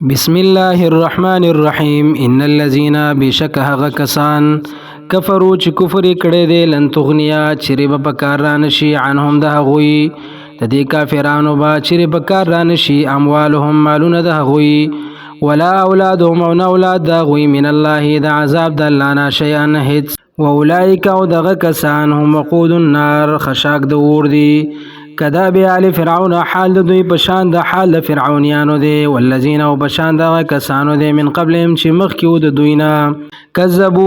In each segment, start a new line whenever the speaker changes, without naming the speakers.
بسم الله الرحمن الرحیم. ان الذين، بشک هغه کسان، کفرو، چې کفر یې کړی دی، لن تغنیا، چیرې به په کار رانشي، عنهم، د هغوی، د دې کافرانو به چیرې په کار رانشي، اموالهم، مالونه د هغوی، ولا اولادهم، او نه اولاد د هغوی، من الله، د عذاب د الله نه، شیئا، هیڅ. واولئک، او دغه کسان، هم وقود النار، خشاک د اور دي. کداب آل فرعون، حال د دوی پشان د حال د فرعونیانو دی، والذین، او پشان دغه کسانو دی، من قبلهم، چې مخکې وو د دوی نه. کذبو،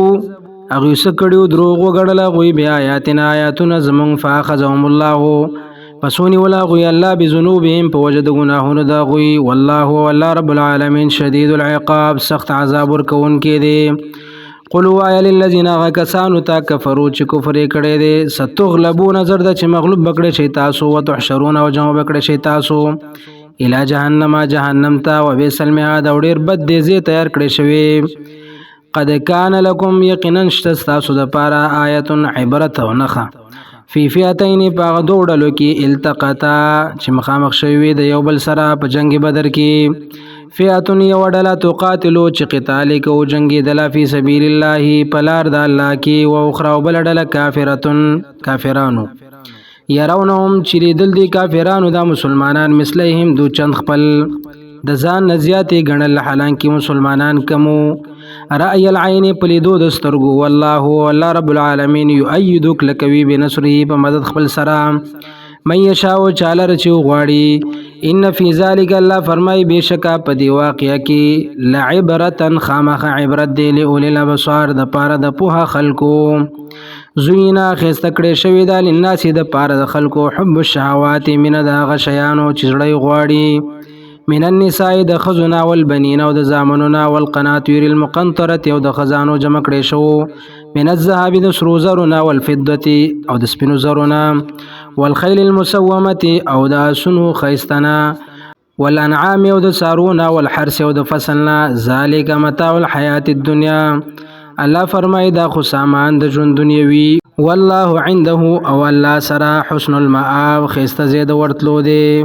هغوی څه کړي وو؟ دروغ وګڼل هغوی بآیاتنا، آیاتونه زمونږ. فاخذهم الله، پس ونیول هغوی الله، بذنوبهم، په وجه د ګناهونو د هغوی. والله، والله رب العالمین، شدید العقاب، سخت عذاب ورکوونکی دی. قل، وایا، للذین، هغه کسانو ته، کفرو، چې کفر یې کړی دی، ستغلبون، زر ده چې مغلوب بکړی شي تاسو، وتحشرون، او جمع بکړی شي تاسو، الی جهنم، جهنم ته، وبئس المهاد، او ډېر بد دی ځای تیار کړی شوی. قد کان لکم، یقینا شته ستاسو دپاره، آیت، عبرت او نښه، فی فئتین، په هغه دوو ډلو کې، التقطا، چې مخامخ شوي وي د یو بل سره په جنگ بدر کې. فئتون، یو ډله، تقاتلو، چې قتال یې کوو، جنګېدله، فی سبیل الله، په لار د الله کې، و اخرى، او بله ډله، کافرتون، کافرانو، يرونهم، چې لیدل دي کافرانو دا مسلمانان، مثلهم، دو چند خپل، د ځان نه زیاتې ګڼل، حالانکه مسلمانان کمو، رأی العین، په لیدو د سترګو. والله، الله رب العالمین، یؤید، کلکوي، بنصره، په مدد خپل سره، من یشاء، چالر چې غواړي. ان فی ذلک، الله فرمای، بشکا په دی واقعه کې، لعبرتن، خامخ عبرت دی، لاولی الابصار، د پاره د پوهه خلکو. زوینا، خسته کړې شوې ده، للناس، د پاره د خلکو، حب الشهوات، مینه د هغه شیانو چې زړه یې غواړي، من النساء، د ښځو نه، والبنین، او د زامنو نه، والقناطیر المقنطرة، او د خزانو جمع کړې شوو، من الذهب، د سرو زرو نه، والفضة، او د سپینو زرو نه، والخیل المسومة، او د اسونو ښایسته نه، والانعام، او د څاروو نه، والحرث، او د فصل نه. ذالک متاع الحیات الدنیا، الله فرمایي، دا خو سامان د ژوند دنیوي. والله عنده، او الله سره، حسن المآب، ښایسته ځای د ورتلو دی.